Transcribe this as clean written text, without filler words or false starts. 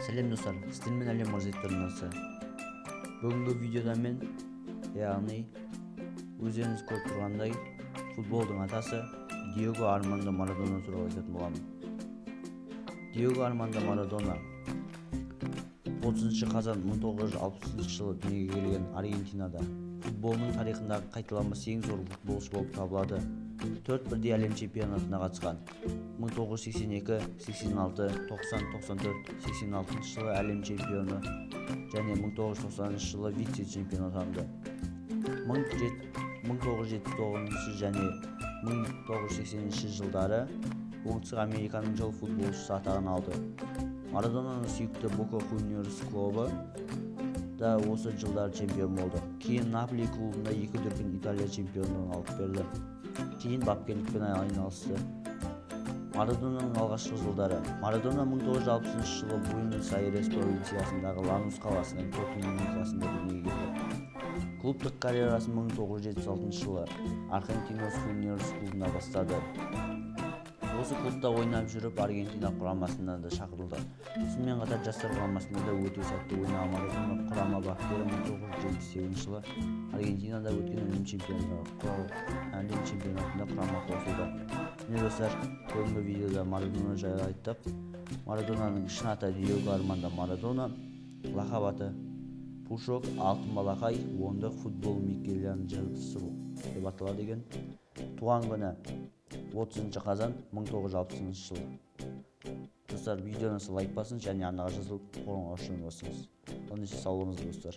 Сәлем, достар! Сіздермен Әлем Мырза арнасы. Бүгінгі видеода мен, яғни өздеріңіз көріп тұрғандай, футболдың атасы Диего Армандо Марадона туралы айтатын боламын. Диего Армандо Марадона 30 қазан 1960 жылы дүниеге келген Аргентинада. Футболдың тарихындағы қайталанбас ең зор футболшы болып табылады. Төрт бірдей әлем чемпионатына қатысқан: 1982, 86, 90, 94, 86 жылы әлем чемпионы және 1990 жылы вице чемпион атанды. 1979 және 1980 жылдары Оңтүстік Американың жыл футболшысы атағын алды. Марадонаның сүйікті Бока Хуниорс клубы да осы жылдары чемпион болды. Кейін Наполи клубында екі дүркін Италия чемпиондығын алып берді. Кейін бапкерлікпен айналысты. Марадонаның алғашқы жылдары. Марадона 1960 жылы Буэнос Айрес провинциясындағы Ланус қаласының поликлиникасында дүниеге келді. Клубтық карьерасын 1976 жылы Архентинос Хуниорс клубында бастады. Осы клубта ойнап жүріп, Аргентина құрамасына да шақырылды. Сонымен қатар жастар құрамасында да өте сәтті ойнаған Марадона құрама бапкері 1978 жылы Аргентинада өткен әлем чемпионатында құрама қосылды. Міне, достар, бүгінгі видеода Марадона жайлы айттық. Марадонаның шын аты Диего Армандо Марадона, лақап аты Пушок, алтын балақай, ондық, футбол Микеланджелосы деп аталады екен. Туған күні 30 қазан 1960 жыл. Достар, видеоны лайк басыңыз және арнаға жазылып, қоңырау басыңыз. Ал сау болыңыздар, достар.